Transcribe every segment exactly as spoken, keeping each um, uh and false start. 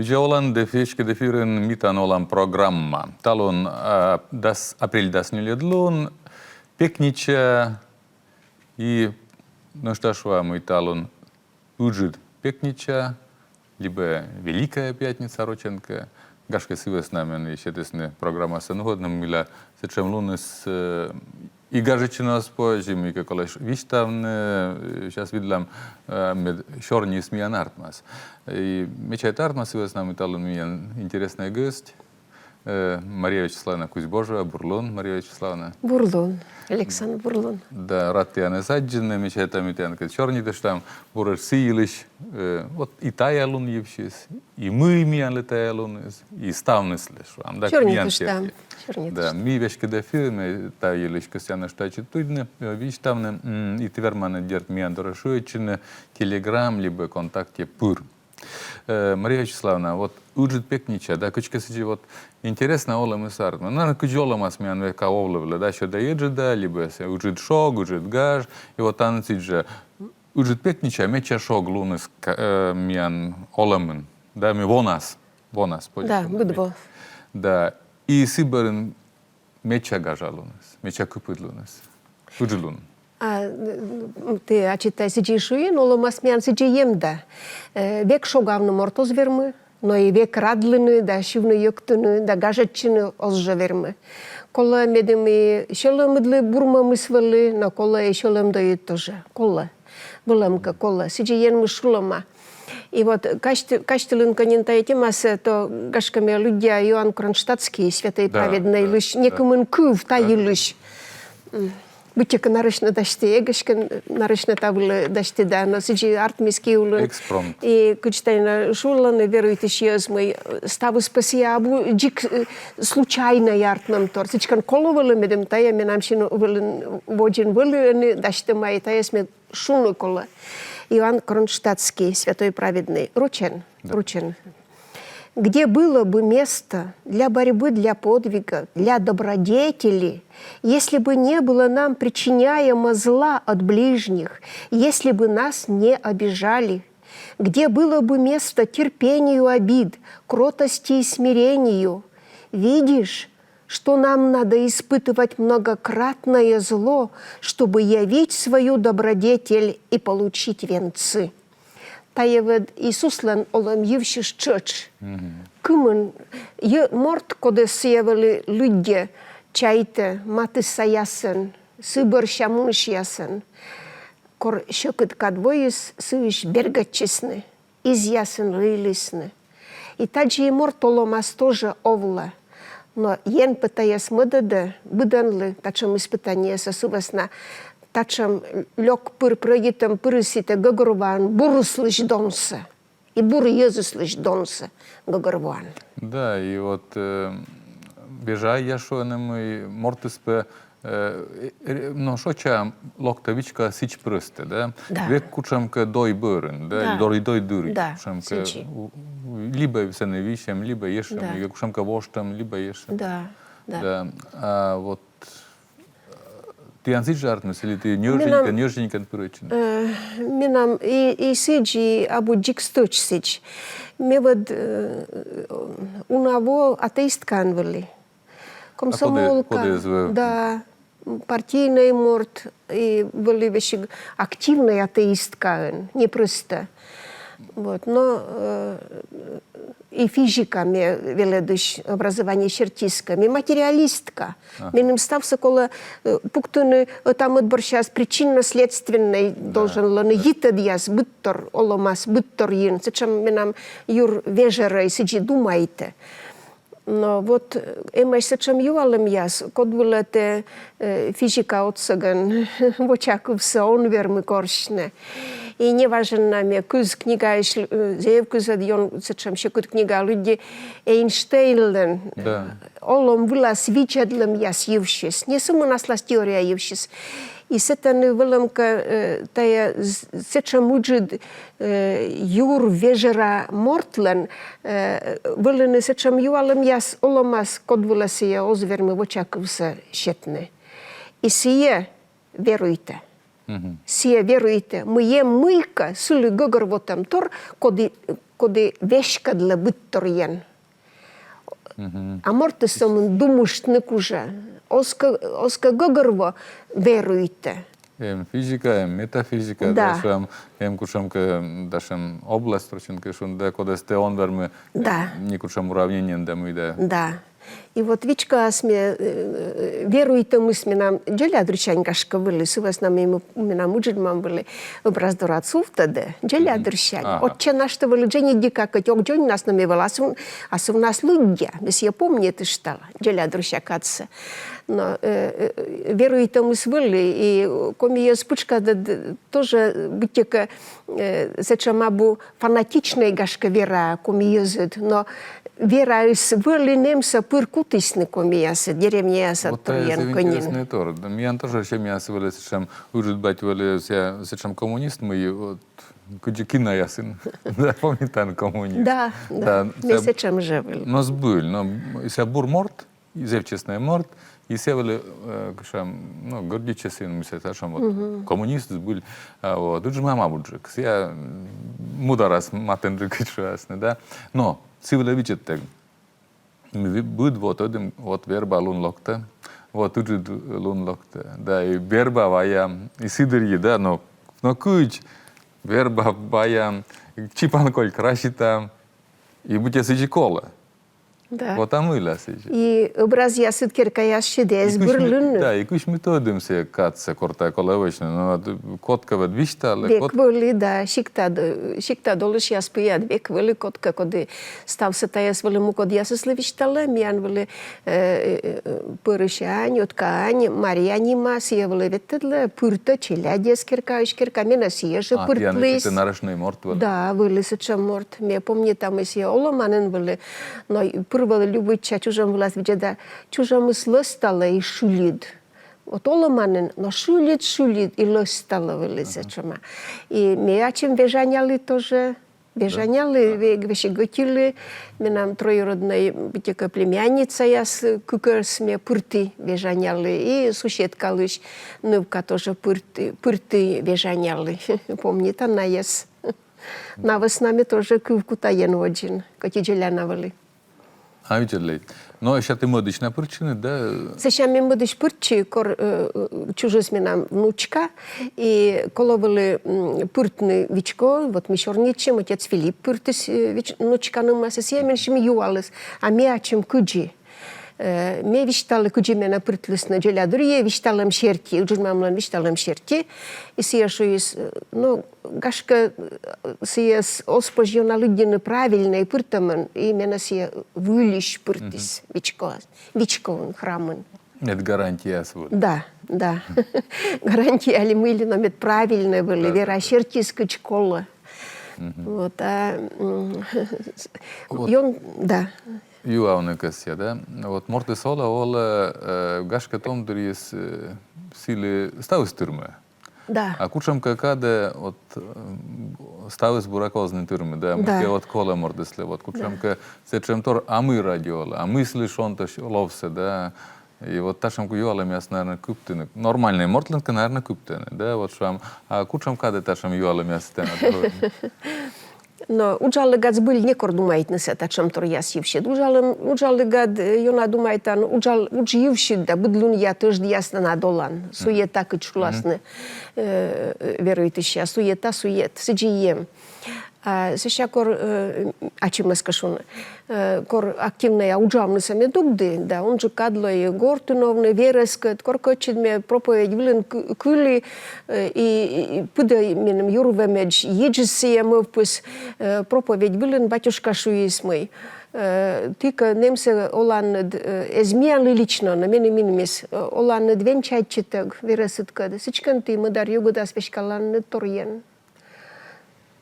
Кузя оланныд! Веськыд эфирын «Ми тані олам» программа. Талун, а, дас, апрель дас нёльӧд лун, пекнича, и нӧшта шуа, мый талун ыджыд пекнича, либӧ Великая пятница рочӧн кӧ. Гашкӧ, сы вӧсна меным и сетісны программасӧ нуӧдны, мыйла сэтшӧм луныс, э, и гажӧдчыны оз позь, и мыйкӧ колӧ висьтавны, э, час видлам, э, мед сёрниыс миян артмас. И ме чайта, артмас, сы вӧсна мый талун миян интереснӧй гӧсть, э, Мария Вячеславовна Кузьбожева. Бур лун, Мария Вячеславовна. Бур лун, Александр, бур лун. Да, рад тіянӧс аддзыны, ме чайта, ми тіянкӧд сёрнитыштам буретш сы йылысь, э, вот и тая лун йывсьыс, и мый миянлы тая луныс, и ставныслы, шуам, да, миян серти. Сёрнитыштам, сёрнитыштам. Да, ми веськыд эфирын, ме та йылысь кӧсъя нӧшта ӧтчыд тӧдны, э, висьтавны, м, и ті верманныд, дерт, миян дорӧ шыӧдчыны Телеграм либӧ ВКонтакте пыр. Э, Мария Вячеславовна, вот ыджыд пекнича, да, кыдзкӧ сідзи вот интереснӧ олӧмыс артмӧ. Наверно, кыдз олӧмас миян век овлывлӧ, да, сьӧда-еджыда, либӧ сійӧ ыджыд шог, ыджыд гаж, и вот тані сідзжӧ ыджыд пекнича, медся шог луныс ка-, э, миян олӧмын, да, ми вонас, вонас, позьӧ шуны, быд во. Да, и сы бӧрын медся гажа луныс, медся кыпыд луныс, ыджыд лун. А, м, тэ ачыд тай сідзи шуин, олӧмас миян сідзи эм да. Э, век шогавны морт оз вермы, но и век радлыны да сьывны-йӧктыны да гажӧдчыны оз жӧ вермы. Колӧ, медым и сьӧлӧмыдлы бурмӧмыс вӧлі, но колӧ и сьӧлӧмдӧй тоже. Колӧ. Вӧлӧмкӧ, колӧ. Сідзи Енмыс шулӧма. И вот казьт-, казьтылын кӧ нин тая темасӧ, то, гашкӧ, ме лыддя Иоанн Кронштадтский, святой праведнӧйлысь, некымын кыв та йылысь. М. Быттьӧкӧ нарочнӧ дасьті, эг эськӧ нарочнӧ та вылӧ дасьті да, но сідзи артмис ки улын. Экспромт. И кыдз тай на шулӧны веруйтысьяс, мый, э, ставыс пӧ сійӧ абу дзик, э, случайнӧй артмӧмтор. Сідзкӧ колӧ вӧлі, медым тая менам син вылын водзын вӧлі ӧні дасьтӧма, и тайӧс ме шуны колӧ. Иоанн Кронштадтский, святой праведный. Рочӧн, рочӧн. Где было бы место для борьбы, для подвига, для добродетели, если бы не было нам причиняемо зла от ближних, если бы нас не обижали? Где было бы место терпению обид, кротости и смирению? Видишь, что нам надо испытывать многократное зло, чтобы явить свою добродетель и получить венцы. Тая ӧд Иисуслӧн олӧм йывсьыс тшӧтш. Кымын йӧ-, морт, кодӧс сійӧ вӧлі лыддьӧ, чайтӧ матыссаясӧн, сы бӧрся мунысьясӧн, кор сьӧкыд кад воис, сыысь бергӧдчисны, изъясын лыйлісны. И тадзи и морт олӧмас тоже овлӧ. Но Ен пӧ тайӧс мӧдӧдӧ быдӧнлы, татшӧм испытаниесӧ, сы вӧсна татшӧм лёк пыр прӧйдитӧм пырыс и тэ гӧгӧрвоан бурыслысь донсӧ. И бур йӧзыслысь донсӧ гӧгӧрвоан. Да, и вот, э, вежа, я шуӧны, мый мортыс пӧ, э, э, но шоча, локтӧ вичкоӧ сідз прӧстӧ, да? Да. Век кутшӧмкӧ дой бӧрын, да? Да. Дой, дой дырйи. Да, кутшӧмкӧ сідзи. У-, у-, либӧ сэні висьӧм, либӧ ещӧ, да, мыйкӧ кутшӧмкӧ воштӧм, либӧ ещӧ. Да, да. Да. А вот тіян сідз жӧ артмис, или ті ньӧжйӧникӧн, ньӧжйӧникӧн пырӧдчинныд? Э, менам и, и сідз, и абу дзик стӧч сідз. Ме ӧд, э, уна во атеисткаӧн вӧлі. А комсомолка, коді, коді эз вӧв? Да, партийнӧй морт, и вӧлі весиг активнӧй атеисткаӧн, не прӧстӧ. Вот, но, э, и физика ме велӧдысь образование сертиськӧ, ме материалистка. Ага. Меным ставсӧ колӧ, э, пуктыны, э, ӧта-мӧд бӧрсяыс, причинно-следственнӧй, да, должен лоны, да, йитӧдъяс быдтор олӧмас, быдтор йын. Сэтшӧм менам юр вежӧрӧй сідзи думайтӧ. Но вот, э, эмӧсь сэтшӧм юалӧмъяс, код вылӧ тэ, э, физика отсӧгӧн вочакывсӧ он вермы корсьны. И неважӧн на ме кыз книгаысь, э, зэв кызӧд ён сэтшӧм сьӧкыд книга лыдди Эйнштейнлӧн, да, э, олӧм вылас видзӧдлӧмъяс йывсьыс, не сӧмын аслас теория йывсьыс. И сэтӧні вӧлӧмкӧ, э, тая з-, сэтшӧм ыджыд, э, юр вежӧра мортлӧн, э, вӧліны сэтшӧм юалӧмъяс олӧмас, код вылӧ сійӧ оз вермы вочакывсӧ сетны. И сійӧ веруйтӧ. Мгм. Сійӧ веруйтӧ, мый эм мыйкӧ сылы гӧгӧрвотӧмтор, коді, коді веськӧдлӧ быдторйӧн. А мортыс сӧмын думыштны кужӧ. Оз кӧ, оз кӧ гӧгӧрво, веруйтӧ. Эм физика, эм метафизика, да, да, сэтшӧм, эм кутшӧмкӧ, да, сэтшӧм область, вроде кӧ шуны, да, кодӧс тэ он вермы, да, э, некутшӧм уравнениеӧн да мый да. Да. И вот вичкоас ме, э, веруйтӧмыс менам дзоля дырсянь, гашкӧ, вӧлі, сы вӧсна мый менам ыджыд мам вӧлі образ дорад сувтӧдӧ, дзоля дырсянь. Ага. Отче наш-то вӧлі дженьыдика кӧть ог дзоньнас, но ме вӧлі асыв-, асывнас лыддя, ме сійӧ помнитыштала, дзоля дырся кадсӧ. Но, э, э, веруйтӧмыс вӧлі, и коми йӧз пытшкад тоже быттьӧкӧ, э, сэтшӧм абу фанатичнӧй, гашкӧ, вера коми йӧзыд, но вераыс вӧлі, нэмсӧ пыр кутісны комиясыд деревняясад торйӧн кӧ нин. Вот тайӧ интереснӧй тор. Да, миян тоже семьяас вӧлі сэтшӧм, ыджыд бать вӧлі сэ-, сэтшӧм коммунист, мый вот кыдзи кинаясын. Да, помнитан, коммунист. Да, да. Да, ме сэ-, сэтшӧм жӧ вӧлі. Но збыль, но сійӧ бур морт, зэв честнӧй морт, и сійӧ вӧлі, э, кутшӧм, ну, гордитчис сійӧн, мый сійӧ сэтшӧм вот коммунист збыль, а, вот, ыджыд мам абуджык. Сійӧ, м, мударас матынджык, кыдз шуасны, да. Но сійӧ вӧлі видзӧдтӧг. Ми ви-, быд во тӧдім, вот верба лун локтӧ, вот ыджыд лун локтӧ, да, и верба вая, и сы дырйи, да, но, но кыдз верба вая, чипан коль красита, и быттьӧ сідзи колӧ. Да. Вот, а мыйла сідзи. И образъясыд керкаяс сидӧ эз бырлыны. Да, и кыдз ми тӧдім сійӧ кадсӧ, кор тайӧ колӧ вӧчны. Но вот кодкӧ вед висьталӧ. Век вӧлі, да, сиктад, сиктад олысьяс пиыд век вӧлі кодкӧ, коді ставсӧ тайӧс вӧлі мукӧдъясыслы висьталӧ, миян вӧлі, э, э, пӧрысь ань, Отка ань, Марья нима, сійӧ вӧлі ветлӧдлӧ, пыртӧ челядьӧс керкаысь керка, менӧ сійӧ жӧ пыртліс. А, тіян ещё нарочнӧй морт вӧлі. Да, вӧлі сэтшӧм морт. Ме помнита, мый сійӧ олӧманын вӧлі, но пыр вӧлі любитча чужӧм вылас видзӧда, чужӧмыс лӧсталӧ и шыльыд. Вот олӧманын, но шыльыд, шыльыд и лӧсталӧ вӧлі сэтшӧма. И ме ачым вежанялі тоже, вежанялі, ве-, весиг ӧтилі, менам троюроднӧй быттьӧкӧ племянницаяс кыкӧс ме пырті, вежанялі, и суседкалысь нывка тоже пырті, пырті, вежанялі. Помнита найӧс. На вӧсна ме тоже кыв кута ен водзын, кӧть и дзоля на вӧлі. А, видзӧдлӧй. Но сэсся ті мӧдысь на пыртчинныд, да? Сэсся ме мӧдысь пыртчи, кор, э, э, чужис менам внучка, и колӧ вӧлі, м, пыртны вичко, вот ми сёрнитчим, отец Филипп пыртіс, э, вич-, внучка нымӧс, и сійӧ менсьым юаліс, а ме ачым кыдзи. Э, ме висьталі, кыдзи менӧ пыртлісны дзоля дырйи, висьталӧм серти, ыджыд мамлӧн висьталӧм серти, и сійӧ шуис, э, но, гашкӧ, сійӧс оз позь ёна лыддьыны правильнӧй пыртӧмӧн, и менӧ сійӧ выльысь пыртіс вичкоас, вичкоын, храмын. Эд гарантияыс вот. Да, да. Гарантия ли мый ли, но мед правильнӧй вӧлі, да, вера серти кыдз колӧ. Вот, а, м, вот. Ён, да. Юавны кӧсъя, да? Вот мортыс олӧ, олӧ, э, гашкӧ, том дырйиыс, э, сылы ставыс тырмӧ. Да. А кутшӧмкӧ кадӧ, вот, э, ставыс, буракӧ, оз нин тырмы, да, мыйкӧ вот колӧ мортыслы, вот кутшӧмкӧ сэтшӧм тор, а мый ради олӧ, а мый сылы шонтӧ ловсӧ, да. И вот татшӧм кӧ юалӧмъяс, наверно, кыптыны. Нормальнӧй мортлӧн кӧ, наверно, кыптӧны, да, вот шуам, а кутшӧм кадӧ татшӧм юалӧмъяс тэнад? Но уджалігад збыль некор думайтны сійӧ татшӧм торъяс йывсьыд. Уджалӧм, уджалігад, э, ёна думайтан уджал, удж йывсьыд да, быд лунъя тӧждъяснад олан. Суета, кыдз шуласны, э, веруйтысьяс. Суета, сует. Сідзи эм. А сэсся кор, э, ачымӧс кӧ шуны, э, кор активнӧя уджавнысӧ ме дугді, да, унджык кад лои гортын овны, верӧскӧд, кор кӧччи ме проповедь вылын кы-, кылі, э, и, и, и пыдӧй меным юр вӧмӧдз йиджис сійӧ мӧвпыс, э, проповедь вылын батюшка шуис, мый, э, ті кӧ нэмсӧ оланныд, э, эз миянлы лично, но меным инмис, э, оланныд венчайтчытӧг верӧсыдкӧд, сідзкӧ ті мӧдар югыдас веськаланныд торйӧн.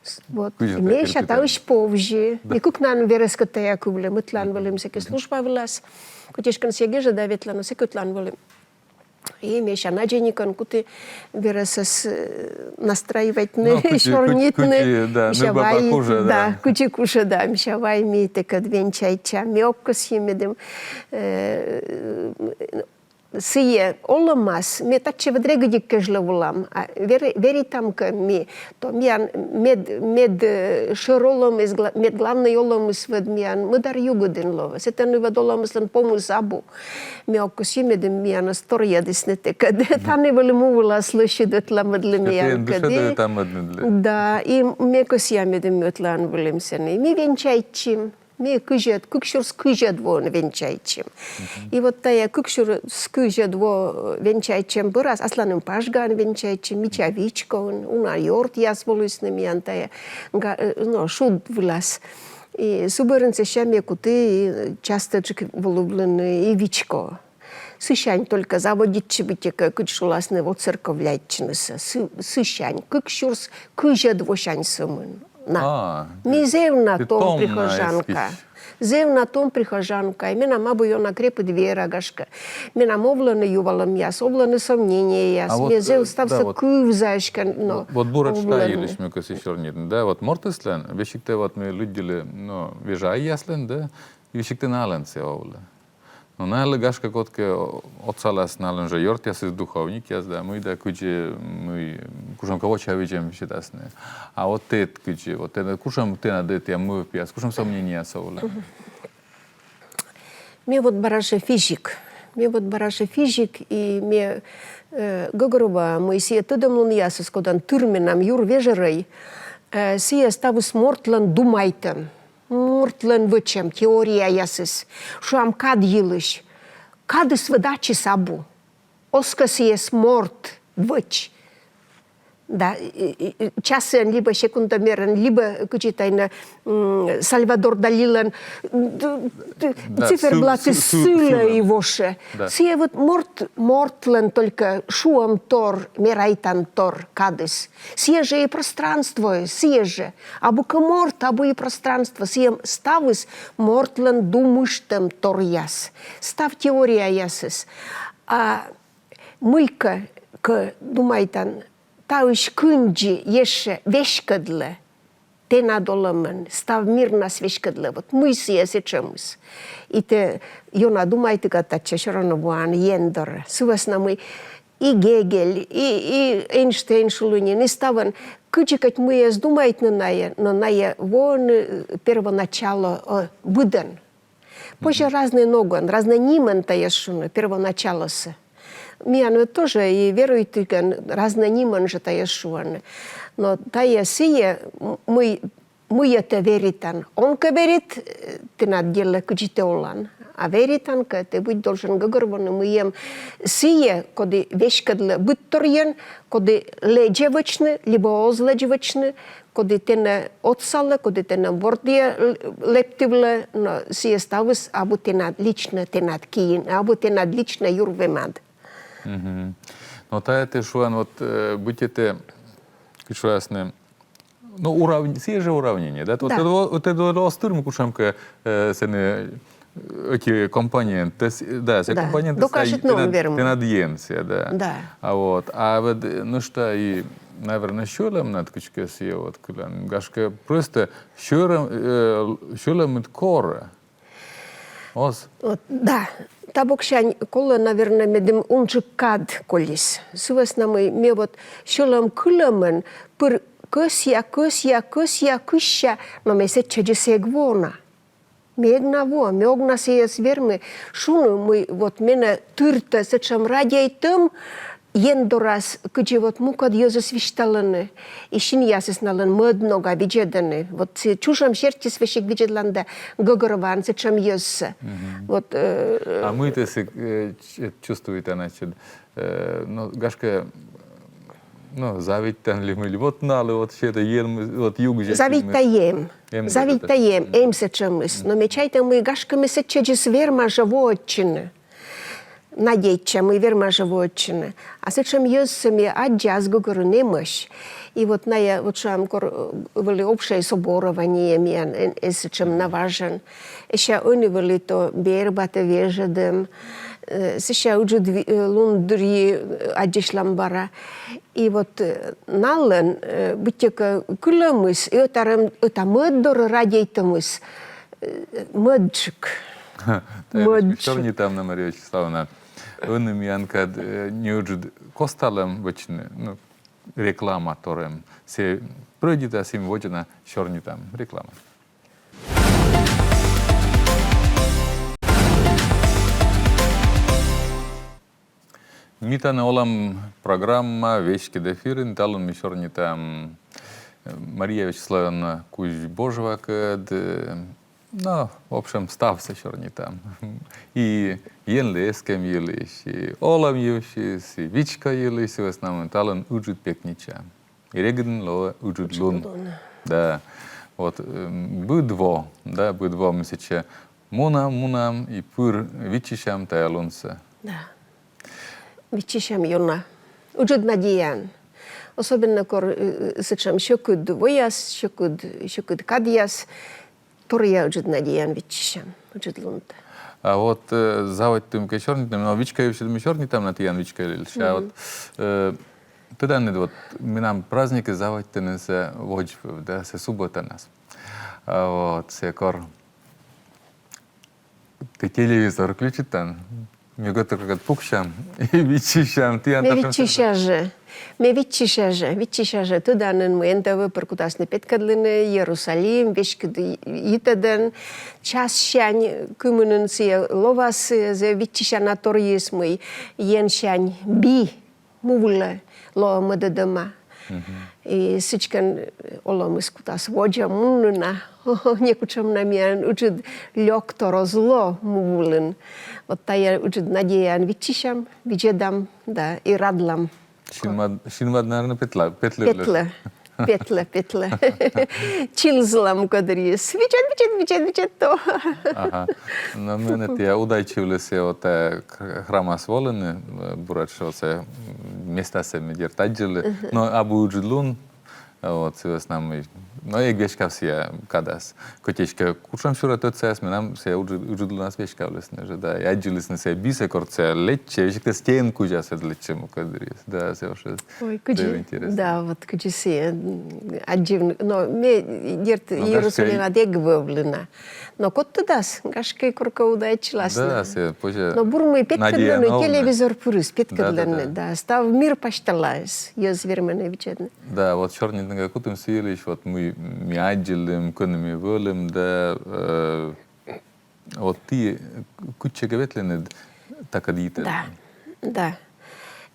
С-, вот. Ме сэсся таысь повзи. Да. Ми кыкнан верӧскӧд тайӧ кывлім, ӧтлаын вӧлім сэки служба вылас. Кӧть эськӧ сійӧ гежӧда ветлӧ, но сэки ӧтлаын вӧлім. И ме сэсся надзӧникӧн куті верӧсӧс, э, настраивайтны, сёрнитны. Ну, кыдзи, кыдзи, кыдзи, да, мися, нывбаба вай, кужӧ, да, да, кыдзи кужӧ, да, мися, вай, ми тэкӧд венчайтчам, ми ог кӧсйы медым, э, сійӧ олӧмас, ме татчӧ вӧд регыдик кежлӧ волам, а вер-, веритам кӧ ми, то миян мед, мед, э, шӧр олӧмыс, гла-, мед главнӧй олӧмыс вӧд миян мӧдар югыдын лоӧ. Сэтӧні вӧд олӧмыслӧн помыс абу. Ме ог кӧсйы, медым миянӧс торйӧдісны тэкӧд. Тані вӧлі му вылас лӧсьыд ветлӧмыдлы миянкӧд. Да, и ме кӧсъя, медым ветлан вӧлім сэні. Ми венчайтчим. Ми кызьӧд, кык сюрс кызьӧд воын венчайтчим. И вот тайӧ кык сюрс кызьӧд во венчайтчӧм бӧрас асланым пажгаӧн венчайтчим, мича вичкоын, уна ёртъяс волісны миян тайӧ га-, э, но, шуд вылас. И сы бӧрын сэсся ме куті и частӧджык волывлыны и вичко. Сысянь только заводитчи быттьӧкӧ, кыдз шуласны, воцерковляйтчынысӧ. Сы-, сысянь, кык сюрс кызьӧд восянь сӧмын. На. А, ми зэв на том прихожанка. Зэв на том прихожанка. И менам абу ёна крепыд вера, гашкӧ. Менам овлӧны ювалӧмъяс, овлӧны сомнениеяс. А вот, ме зэв, э, ставсӧ, да, вот кывза эськӧ, но. Вот, вот буретш та йылысь ме кӧсъя сёрнитны, да, вот мортыслӧн, весиг тай вот ми лыддьылім, но, вежа айяслӧн, да, весиг тай налӧн сійӧ овлӧ. Но налы, гашкӧ, кодкӧ отсалас, налӧн жӧ ёртъясыс духовникъяс да мый да, кыдзи мый, кутшӧмкӧ вочавидзӧм сетасны. А вот тэд кыдзи, вот тэд, кутшӧм тэнад ӧтъя мӧвпъяс, кутшӧм сомнениеяс овлӧны? Ме вот бара жӧ физик. Ме вот бара жӧ физик, и ме, э, гӧгӧрвоа, мый сійӧ тӧдӧмлунъясыс, кодан тыр менам юр вежӧрӧй, э, сійӧ ставыс мортлӧн думайтӧм. Мортлӧн вӧчӧм теорияясыс, шуам, кад йылысь. Кадыс вӧд ачыс абу. Оз кӧ сійӧс морт вӧч. Да, и, и, и часӧн, либӧ секундомерӧн, либӧ кыдзи тай на, м, Сальвадор Далилӧн, д-, д-, циферблатыс сылӧ и вошӧ. Да. Сійӧ вот морт, мортлӧн только шуӧмтор, мерайтантор кадыс. Сійӧ жӧ и пространство, сійӧ жӧ. Абу кӧ морт, абу и пространство, сійӧ ставыс мортлӧн думыштӧмторъяс, став теорияясыс. А мыйкӧ кӧ думайтан, таысь кындзи ещӧ веськӧдлӧ тэнад олӧмын, став мирнас веськӧдлӧ, вот мый сійӧ сэтшӧмыс. И тэ ёна думайтігад татчӧ, всё равно воан Ен дорӧ. Сы вӧсна мый и Гегель, и, и Эйнштейн шулі нин, и ставӧн, кыдзи кӧть мыйӧс думайтны найӧ, но найӧ воӧны первоначало, э, быдӧн. Позьӧ разнӧй ногӧн, разнӧй нимӧн тайӧс шуны, первоначалосӧ. Миян ведь тоже и веруйтігӧн разнӧй нимӧн жӧ тайӧс шуӧны. Но тайӧ сійӧ, м-, мый мыйӧ тэ веритан. Он кӧ верит, э, тэнад делӧ, кыдзи тэ олан. А веритан кӧ, тэ быть должен гӧгӧрвоны, мый эм сійӧ, коді веськӧдлӧ быдторйӧн, коді лэдзӧ вӧчны либӧ оз лэдз вӧчны, коді тэнӧ отсалӧ, коді тэнӧ бордйӧ л-, лэптывлӧ, но сійӧ ставыс абу тэнад личнӧ, тэнад киын, абу тэнад личнӧ юрвемад. Но тайӧ тэ шуан, вот, э, быттьӧ тэ, кыдз шуасны, ну, урав-, сійӧ жӧ уравнение, да? Вот, да. Вот, вот, вот, вот оз тырмы кутшӧмкӧ, э, сэні, э, ӧти компонент, да, сійӧ компонент, да, докажитны тэнад, он вермы. Тэнад Ен сійӧ, да. Да. А вот, а вот, э, ну что, и, наверное, сьӧлӧмнад кыдзкӧ сійӧ вот кылӧн, гашкӧ, просто сьӧлӧм, э, сьӧлӧмыд корӧ. Оз? Вот, да. Та боксянь колӧ, наверное, медым унджык кад колис. Сы вӧсна мый ме вот сьӧлӧм кылӧмӧн пыр кӧсъя, кӧсъя, кӧсъя, кысся, но ме сэтчӧдзыс эг во на. Ме эг на во, ме ог на сійӧс вермы шуны, мый вот менӧ тыртӧ сэтшӧм радейтӧм, Ен дорас, кыдзи вот мукӧд йӧзыс висьталӧны, и синъясыс налӧн мӧд нога видзӧдӧны. Вот сійӧ чужӧм сертиыс весиг видзӧдлан да гӧгӧрвоан сэтшӧм йӧзсӧ. Вот, э, а мый тэ сійӧс, э, ч-, чувствуйтан, значит, э, ну, гашкӧ, ну, завидьтан ли мый ли, вот налы, вот сэтшӧм Ен, вот югзьӧ. Завидьта эм. Эм, завидьта эм, эм сэтшӧмыс. Но ме чайта, мый гашкӧ ме сэтчӧдзыс верма жӧ воӧдчыны. Надейтча, мый верма жӧ воӧдчыны. А сэтшӧм йӧзсӧ ме аддза ас гӧгӧрын эмӧсь. И вот найӧ, вот шуам, кор, э, вӧлі общее соборование миян, э, э, сэтшӧм на важӧн. Сэсся ӧні вӧлі то бербатӧ вежӧдӧм, э, сэсся ыджыд ви-, э, лун дырйи, э, аддзысьлам бара. И вот, э, налӧн, э, быттьӧкӧ кылӧмыс, и ӧта-, ӧта-мӧд дорӧ радейтӧмыс, э, мӧдджык. Мӧдджык. Сёрнитам на, Мария Вячеславовна. Ӧні миян кад, э, неыджыд косталӧм вӧчны, ну, реклама торйӧн. Сійӧ прӧйдитас, и ми водзӧ на сёрнитам. Реклама. «Ми тані олам» программа веськыд эфирын. Талун ми сёрнитам, э, Мария Вячеславовна Кузьбожевакӧд, э, но, в общем, ставсӧ сёрнитам. И Енлы эскем йылысь, и олӧм йывсьыс, и вичко йылысь, сы вӧсна мый талун ыджыд пекнича. И регыдын лоӧ ыджыд лун. Ыджыд лун. Да. Вот, э, быд во, да, быд во ми сэтчӧ мунам, мунам и пыр виччысям тайӧ лунсӧ. Да. Виччысям ёна. Ыджыд надеяӧн. Особенно кор, э, сэтшӧм сьӧкыд вояс, сьӧкыд, сьӧкыд кадъяс, торъя ыджыд надеяӧн виччысям ыджыд лунтӧ. А вот, э, заводитім кӧ сёрнитны, но вичко йывсьыд ми сёрнитам на тіян вичко йылысь. А вот, э, тӧданныд, вот менам праздникыс заводитӧны сійӧ водзвыв, да, сійӧ субботанас. А вот, сійӧ кор ті телевизор включитан, ми гӧтыркӧ пуксям и виччысям. Тіян... Ме татшӧм виччыся жӧ. Ме виччыся жӧ, виччыся жӧ. Тӧда нин, мый НТВ пыр кутасны петкӧдлыны «Иерусалим» веськыд йи-, йитӧдӧн, чассянь кымынын сійӧ ловас, зэв виччысяна торйыс, мый енсянь би му вылӧ лоӧ мӧдӧдӧма. И сідзкӧ олӧмыс кутас водзӧ мунны на. Некутшӧм на миян ыджыд лёктор оз ло му вылын. Вот тайӧ ыджыд надеяӧн виччысям, видзӧдам, да, и радлам. Синмад, синмад, наверно, петла, петлы. Петлӧ. Петлӧ, петлӧ. Чилзлам кодырйиыс. Видзӧд, видзӧд, видзӧд, видзӧд то. Ага. Но менӧ тайӧ удайтчывліс, вот, э, к-, храмас волыны, э, буретш вот сійӧ, м, местасӧ ме дерт аддзылі. Но абу ыджыд лун, э, вот, сы вӧсна мый, но эг веськав сійӧ кадас. Кӧть эськӧ кутшӧмсюрӧ тӧдсаяс менам сійӧ ыджыд, ыджыд лунас веськавлісны жӧ, да, и аддзылісны сійӧ бисӧ, кор сійӧ лэччӧ, весиг тайӧ стен кузясӧд лэччӧ мукӧддырйиыс, да, сійӧ вообще. Ой, кыдзи, зэв интереснӧ. Да, вот кыдзи сійӧ, м, аддзывны, но ме, дерт, Иерусалимад эг вӧвлы на. Но код тӧдас, гашкӧ, коркӧ удайтчылас на. Да, сійӧ позьӧ. Но бур, мый петкӧдлӧны, телевизор пырыс петкӧдлӧны, да, став мир пасьталаыс йӧз вермӧны видзӧдны. Да, вот сёрнитны кӧ кутім сы йылысь, вот ми, ми аддзылім, кӧні ми вӧлім, да, э, вот ті кытчӧкӧ ветлінныд такӧд йитӧд? Да, да.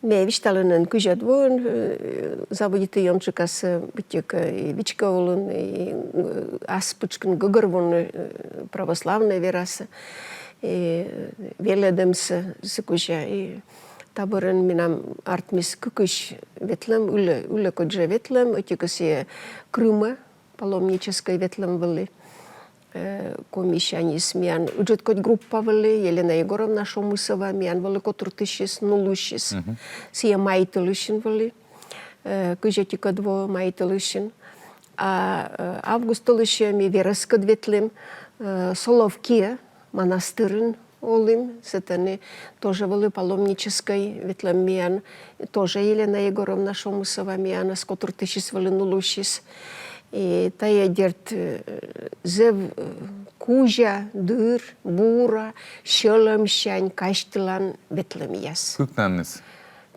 Ме висьталі нин, кызьӧд воын, э, заводиті ёнджыкасӧ быттьӧкӧ, э, и вичко вылын, и, э, ас пытшкын гӧгӧрвоны, э, православнӧй верасӧ, и, э, велӧдӧмсӧ сы кузя, и та бӧрын менам артмис кыкысь ветлӧм, ылӧ, ылӧ кодь жӧ ветлӧм, ӧти-кӧ, сійӧ Крымӧ, паломническӧй ветлӧм вӧлі. Э, комисяньыс миян ыджыд кодь группа вӧлі, Елена Егоровна Шомысова, миян вӧлі котыртысьыс, нулысьыс. Сійӧ май тӧлысьын вӧлі, э, кызь ӧтикӧд во май тӧлысьын. А, э, август тӧлысьӧ ми верӧскӧд ветлім, э, Соловкиӧ, манастырын олім, сэтӧні тоже вӧлі паломническӧй ветлӧм миян, тоже Елена Егоровна Шомысова, миянӧс котыртысьыс вӧлі, нулысьыс. И тайӧ, дерт, э, зэв, э, кузя, дыр, бура, сьӧлӧмсянь казьтылан ветлӧмъяс. Кыкнанныс?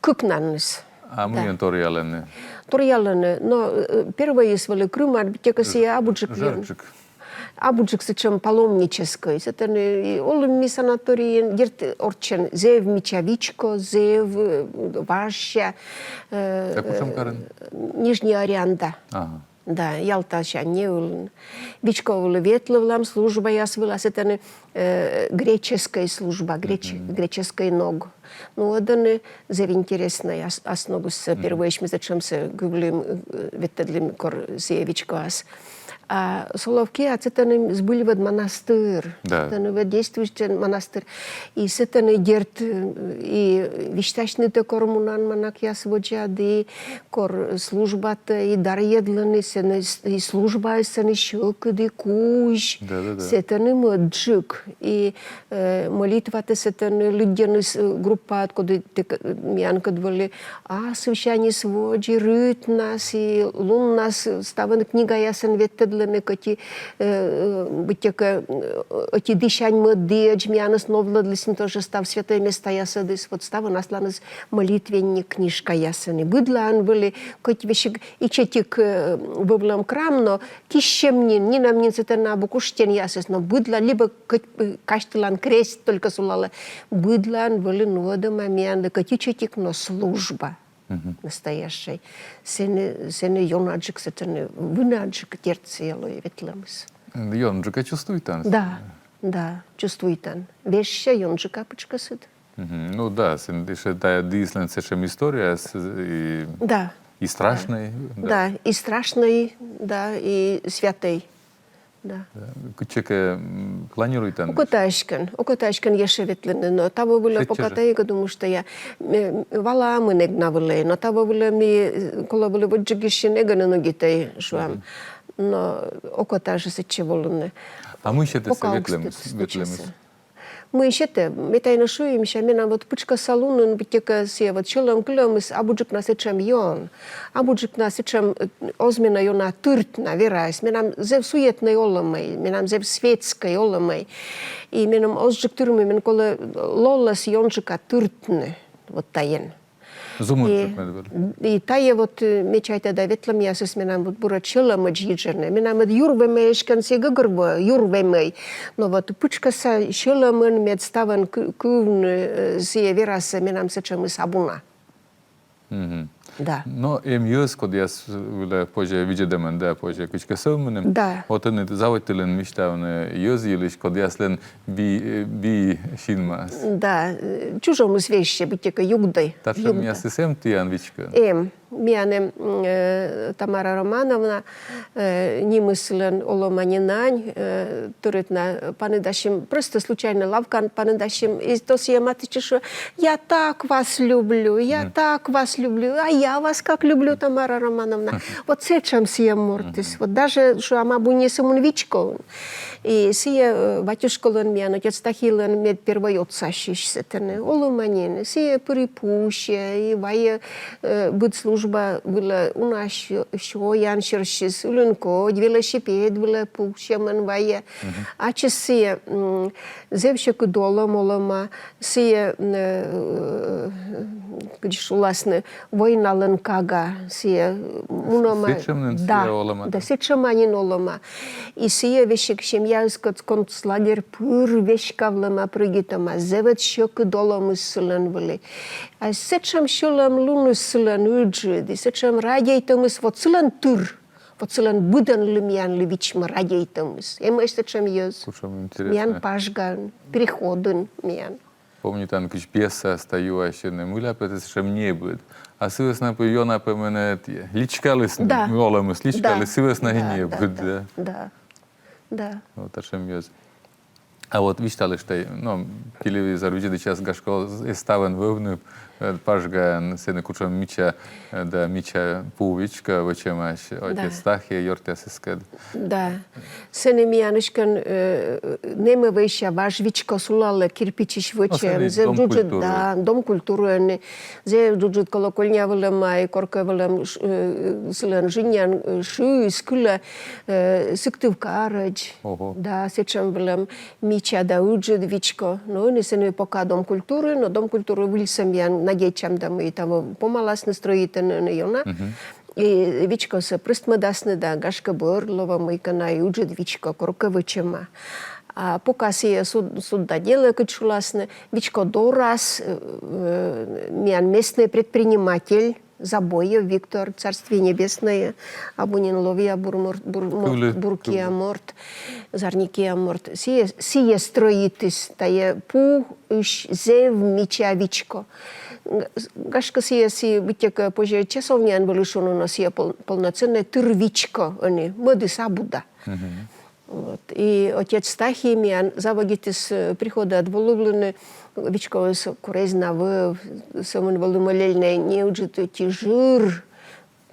Кыкнанныс. А мыйӧн торъялӧны? Торъялӧны. Но, э, первойыс вӧлі Крымад, быттьӧкӧ сійӧ абуджык. Жӧрчик. Абуджык сэтшӧм паломническӧй. Сэтӧні и олім ми санаторийын, дерт, орччӧн зэв мича вичко, зэв, э, важся, э, Нижняя Орианда. Ага. Да, Ялтасянь не ылын. Вичко вылӧ ветлывлам, службаяс вылӧ, сэтӧні, э, греческӧй служба, греч-, греческӧй ног. Ну, ӧні зэв интереснӧй ас-, ас ногыс, э, первойысь ми сэтшӧмсӧ кывлім, э, ветлӧдлім, кор сійӧ вичкоас. А Соловкиад сэтӧні збыльысь ӧд манастыр. Да. Сэтӧні ӧд действующӧй манастыр. И сэтӧні, дерт, э, и висьтасьнытӧ кор мунан манакъяс водзад, и кор службатӧ, и даръедлӧны, сэні с-, и службаыс сэні сьӧкыд и кузь. Да, да, да. Сэтӧні мӧдджык. И, э, молитватӧ сэтӧні лыддьӧны с-, группаад, кодъяс тэ к-, миянкӧд вӧлі, асывсяньыс водз и рытнас, и луннас ставӧн книгаясӧн ветлӧдлӧны. ӧні кӧть и, э, быттьӧкӧ, э, ӧти десять мӧд дыӧдз миянӧс новлӧдлісны тоже став святой местаясӧдыс, вот ставӧн асланыс молитвенник книжкаяс ӧні. Быдлаын вӧлі, кӧть весиг ичӧтик, э, вӧвлӧм храм, но киссьӧм нин, нинӧм нин сэтӧн абу куштенъясыс, но быдлаын либӧ кӧть, э, казьтылан крест только сулалӧ, быдлаын вӧлі нуӧдӧма миянлы кӧть ичӧтик, но служба. Мгм. Настоящӧй. Сэні, сэні ёнаджык сэтӧні, вынаджык терцелӧ ветлӧмыс. Ёнджыка чувствуйтан. Да, да, чувствуйтан. Вежсьӧ ёнджыка пытшкӧсыд. Мгм. Ну да, сэн дышетая дыыслӧн сэтшӧм история, с-, и, да, и страшный, да. Да, и страшный, да, и святый. Да. Э, кытчӧкӧ, м, планируйтан? Окота эськӧн, окота эськӧн ещӧ ветлыны, но таво вылӧ пока тайӧ, потому что я, э, валамын эг на вылӧ, но таво вылӧ ми, э, колӧ вылӧ водзджык ещӧ эгӧн нуӧдтӧй, шуам. Мгм. Но окота жӧ сэтчӧ волыны. А мый сетӧ сійӧ ветлӧмыс, ветлӧмыс? Мый сетӧ, ме тай на шуи, мися, менам вот пытшкӧсса лунын быттьӧкӧ сійӧ вот сьӧлӧм-кылӧмыс абуджык на сэтшӧм ён. Абуджык на сэтшӧм, э, оз менӧ ёна тырт на, вераяс. Менам зэв суетнӧй олӧмӧй, менам зэв светскӧй олӧмӧй. И менам озджык тырмы, мен колӧ лолӧс ёнджыка тыртны. Вот таен. Зумын. И, и тайӧ вот, э, ме чайта да, ветлӧмъясыс менам вот бура сьӧлӧмӧдз йиджӧны. Менам ӧд юр вемӧй эськӧн сійӧ гӧгӧрвоӧ, юр вемӧй. Но вот пытшкӧсса сьӧлӧмӧн мед ставӧн кы-, кывны, э, сійӧ верасӧ, менам сэтшӧмыс абу на. Мгм. Да. Но эм йӧз, кодъяс вылӧ позьӧ видзӧдӧмӧн, да, позьӧ кыдзкӧ сӧвмыны. Да. Вот ӧні заводитылін висьтавны йӧз йылысь, кодъяслӧн би, э, би синмас. Да, э, чужӧмыс вежсьӧ быттьӧкӧ югдӧ. Татшӧмъясыс эм тіян вичкоын? Эм. Миян эм, э, Тамара Романовна, э, нимыс сылӧн, олӧма нин нань, э, тӧрыт на паныдасим, просто случайно лавкаын паныдасим, и то сійӧ матыстчӧ, шуӧ: «Я так вас люблю, я так вас люблю, а я вас как люблю, Тамара Романовна». Вот сэтшӧм сійӧ мортыс. Вот даже, шуам, абу нин сӧмын вичкоын. И сійӧ, э, батюшкалӧн, миян отец Стахилӧн мед первой отсасьысь сэтӧні. Олӧма нин. Сійӧ пыр и пуксьӧ, и вайӧ, э, быд служба вылӧ уна сё-, сёян сьӧрсьыс, ылын кодь, велосипед вылӧ пуксьӧмӧн вайӧ. Ачыс сійӧ, м, зэв сьӧкыд олӧм олӧма, сійӧ, э, кыдз шуласны, войналӧн кага, сійӧ мунӧма. Сэтшӧм нин сійӧ олӧма, да? Да, сэтшӧма нин олӧма. И сійӧ весиг семьяыскӧд концлагерь пыр веськавлӧма, прӧйдитӧма, зэв ӧд сьӧкыд олӧмыс сылӧн вӧлі. А сэтшӧм сьӧлӧмлуныс сылӧн ыджыд, и сэтшӧм радейтӧмыс вот сылӧн тыр, вот сылӧн быдӧнлы, миянлы вичмӧ радейтӧмыс. Эмӧсь сэтшӧм йӧз. Кутшӧм интереснӧ. Миян Пажгаын, приходын миян. Помнитан, кыдз пьесаысь тай юасьӧны, мыйла пӧ тэ сэтшӧм небыд. А сы вӧсна пӧ ёна пӧ менӧ личкаліс, да, олӧмыс личкаліс, да, сы вӧсна и небыд, да. Да, да. Да. Вот татшӧм йӧз. А вот висьталышт тай, но, телевизор видзӧдысьяс, гашкӧ, эз ставӧн вӧвны, э, Пажгаын, сэні кутшӧм мича, э, да, мича пу вичко вӧчӧмаӧсь, да, отец Стахи ёртъясыскӧд. Да. Сэні миян эськӧн, э, нэмӧвӧйся важ вичко сулалӧ, кирпичысь вӧчӧм. Зэв джуджыд, да, дом культуры ӧні. Зэв джуджыд колокольня вӧлӧма, и коркӧ вӧлӧм, ш-, э, сылӧн жыннян, э, шыыс кылӧ, э, Сыктывкарӧдз. Ого. Да, сэтшӧм вӧлӧм мича да ыджыд вичко. Но ӧні сэні пока дом культуры, но дом культуры выльсӧ миян надейтчам да, мый таво помаласны, стрӧитӧны ӧні ёна. Мгм. И вичкосӧ прӧстмӧдасны да, гашкӧ, бӧр лоӧ мыйкӧ на и ыджыд вичко коркӧ вӧчӧма. А пока сійӧ суд, суд да делӧ, кыдз шуласны, вичко дорас, э, миян местный предприниматель Забоев Виктор, царствие небесное, абу нин ловъя бур морт, бур морт, кывлі, бур киа морт, зарни киа морт. Сійӧ, сійӧ стрӧитіс тайӧ пуысь зэв мича вичко. Г-, гашкӧ, сійӧ, сійӧ быттьӧкӧ, э, позьӧ часовняын вӧлі шуны, но сійӧ пол-, полноценнӧй тыр вичко ӧні, мӧдыс абу да. Мгм. Вот. И отец Стахи миян заводитіс, э, приходад волывлыны, вичкоыс кор эз на вӧв, сӧмын вӧлі молельнӧй, неыджыд ӧти жыр,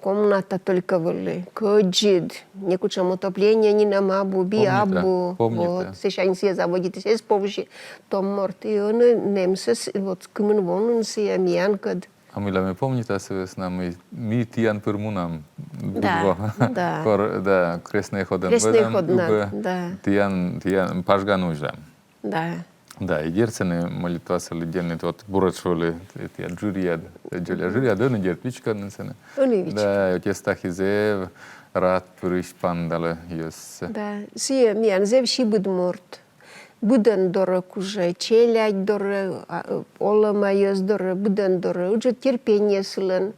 комната только вӧлі, кӧдзыд, некутшӧм отопление нинӧм абу, би абу. Помнита, помнита. Вот. Сэсянь сійӧ заводитіс, эз повзьы том морт. И ӧні нэмсӧ с-, вот, кымын во нин сійӧ миянкӧд. А мыйла ме помнита сы вӧсна, мый ми тіян пыр мунам. Да, Будво. Да. Кор, да, крестный ходӧн Крестный вӧлам, ходнад, ыбӧ Да. Тіян, тіян пажган узям. Да. Да, и дерт сэні молитвасӧ лыддьӧны, вот буретш вӧлі тіян жыръяд, дзоля жыръяд, ӧні дерт вичкӧны сэні. Ӧні вичкӧны. Да, отец Стахи зэв рад пырысь паныдалӧ йӧзсӧ. Да, сійӧ миян зэв сибыд морт. Быдӧн дорӧ кужӧ, челядь дорӧ, а, олӧма йӧз дорӧ, быдӧн дорӧ. Ыджыд терпение сылӧн.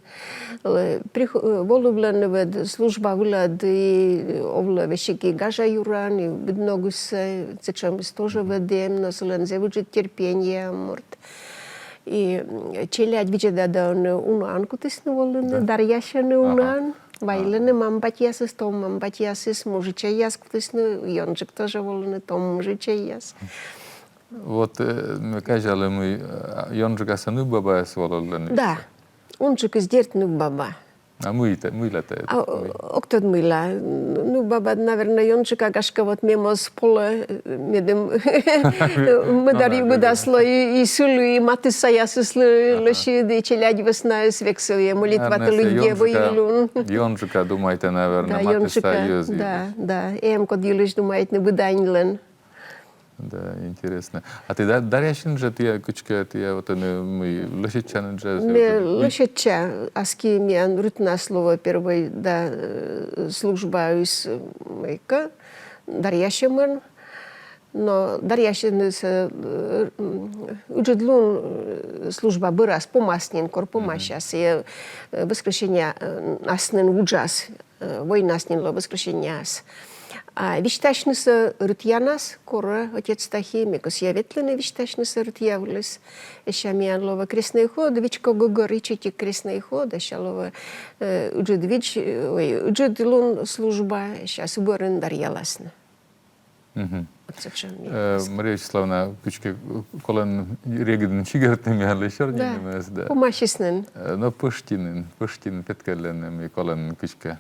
Э, прих-, э, волывлӧны ӧд служба вылад и овлӧ весиг и гажа юран, и быд ногыс, э, сэтшӧмыс тоже ӧд эм, но сылӧн зэв ыджыд терпение морт. И, м, челядь видзӧда да ӧні унаӧн кутісны волыны, Да. Дарьясьӧны Ага. унаӧн. Вайлӧны мам-батьясыс, том мам-батьясыс, мужичӧйяс кутісны, ёнджык тоже волыны, том мужичӧйяс. Вот, э, ме казялі, мый, э, ёнджыкасӧ нывбабаяс волӧны. Да. Унджыкыс дерт нывбаба. А мый тэ, мыйла тэ? А, ог тӧд мыйла. Нывбабад, наверно, ёнджыка, гашкӧ, вот ме моз полӧ, э, медым мӧдар югыдас лои, и сылы, и матыссаясыслы лӧсьыд, и челядь вӧснаыс век сылы молитватӧ лыддьӧ вӧй-лун. Ёнджыка, думайтӧ, наверно, Да, матысса ёнджыка. Йӧз. Да, да. Эм код йылысь думайтны быд аньлӧн. Да, интереснӧ. А тэ да-, Дарьясьын жӧ тіян кыдзкӧ, тіян вот ӧні, мый, лӧсьӧдчанныд жӧ? Ме лӧсьӧдча, аски миян рытнас лоӧ первой, да, э, службаыс, э, мыйкӧ, Дарьясьӧмӧн. Но Дарьясьыныс, э, м, ыджыд лун, э, служба бӧрас, помас нин, кор помасяс, и, э, воскресенье, э, ас нин вуджас, э, войнас нин лоӧ воскресеньеас. А висьтасьнысӧ рытъянас, корӧ отец Стахи, ме кӧсъя ветлыны висьтасьнысӧ рытъявліс. Сэсся миян лоӧ крестный ход, вичко гӧгӧр ичӧтик крестный ход, сэсся лоӧ, э, ыджыд видз, э, ой, ыджыд лун служба, сэсся сы бӧрын дарьяласны. Мгм. Вот сэтшӧм. Э, Мария Вячеславовна, кыдзкӧ колӧ нин регыдын чигӧртны миянлы сёрнинымӧс, да. Помасис нин. Э, но пӧшти нин, пӧшти нин петкӧдлӧны, мый колӧ нин кыдзкӧ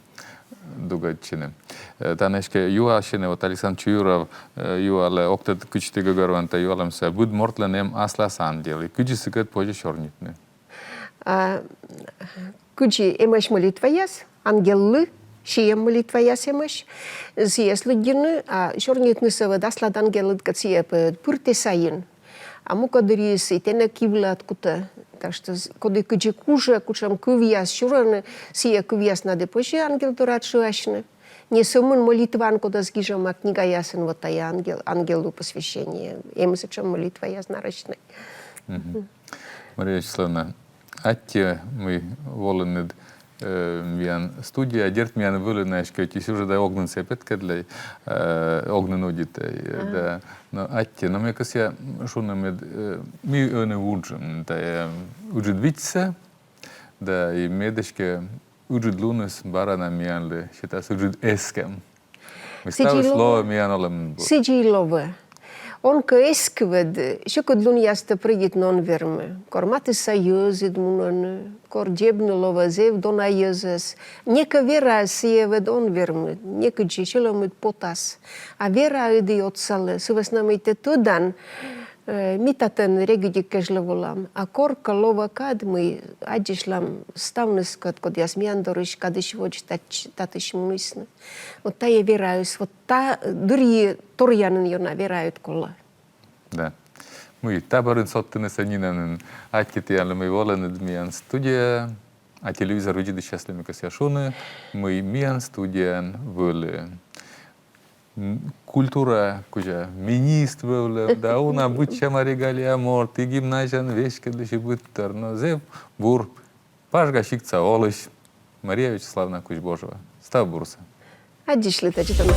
дугӧдчыны. Э, тані эськӧ юасьӧны, вот Александр Чуюров, э, юалӧ, ог тӧд, кыдз ті гӧгӧрвоанныд юалӧмсӧ, быд мортлӧн эм аслас ангел, и кыдзи сыкӧд позьӧ сёрнитны? А, кыдзи эмӧсь молитваяс, ангеллы, сійӧ молитваяс эмӧсь, сійӧс лыддьыны, а сёрнитнысӧ ӧд аслад ангелыдкӧд сійӧ пӧ пыр тэ сайын. А мукӧддырйиыс и тэнӧ кивлад кутӧ. Так что с-, коді кыдзи кужӧ, кутшӧм кывъяс сюрӧны, сійӧ кывъяснад и позьӧ ангел дорад шыасьны. Не сӧмын молитваын, кодӧс гижӧма книгаясын, вот тайӧ ангел, ангеллы посвящение. Эм сэтшӧм молитваяс нарочнӧй. Мгм. Мария Вячеславовна, аттьӧ, мый волінныд, э, миян студияӧ, дерт, миян вӧлі на эськӧ, ӧти сюжетӧ ог нин сійӧ петкӧдлӧй, э, ог нин удитӧй, э, да. Но аттьӧ, но ме кӧсъя шуны, мед, э, ми ӧні вуджим тайӧ, э, ыджыд видзсӧ, да, и мед эськӧ ыджыд луныс бара на миянлы сетас ыджыд эскӧм. Мый ставыс лоӧ миян олӧмын бур. Сідзи и лоӧ. Он кӧ эскыв ӧд, сьӧкыдлунъястӧ прӧйдитны он вермы. Кор матысса йӧзыд мунӧны, кор дзебны лоӧ зэв дона йӧзӧс. Некӧ вераыс сійӧ ӧд он вермы, некыдзи сьӧлӧмыд потас. А вераыд и отсалӧ, сы вӧсна мый тэ тӧдан, э, ми татӧн регыдик кежлӧ волам. А коркӧ лоӧ кад, мый аддзысьлам ставныскӧд, кодъяс миян дорысь кадысь водз татысь, татысь мунісны. Вот тайӧ вераыс, вот та дырйи торъянын ёна вераыд колӧ. Да. Мый, та бӧрын содтынысӧ нинӧмын. Аттьӧ тіянлы, мый волінныд миян студияӧ, а телевизор видзӧдысьяслы ме кӧсъя шуны, мый миян студияын вӧлі м, культура кузя министр вӧвлӧм, да уна быдсяма регалия морт, и гимназияын веськӧдлысь, и быдтор, но зэв бур, пажга сиктса олысь Мария Вячеславовна Кузьбожева. Став бурсӧ. Аддзысьлытӧдз, Житомир.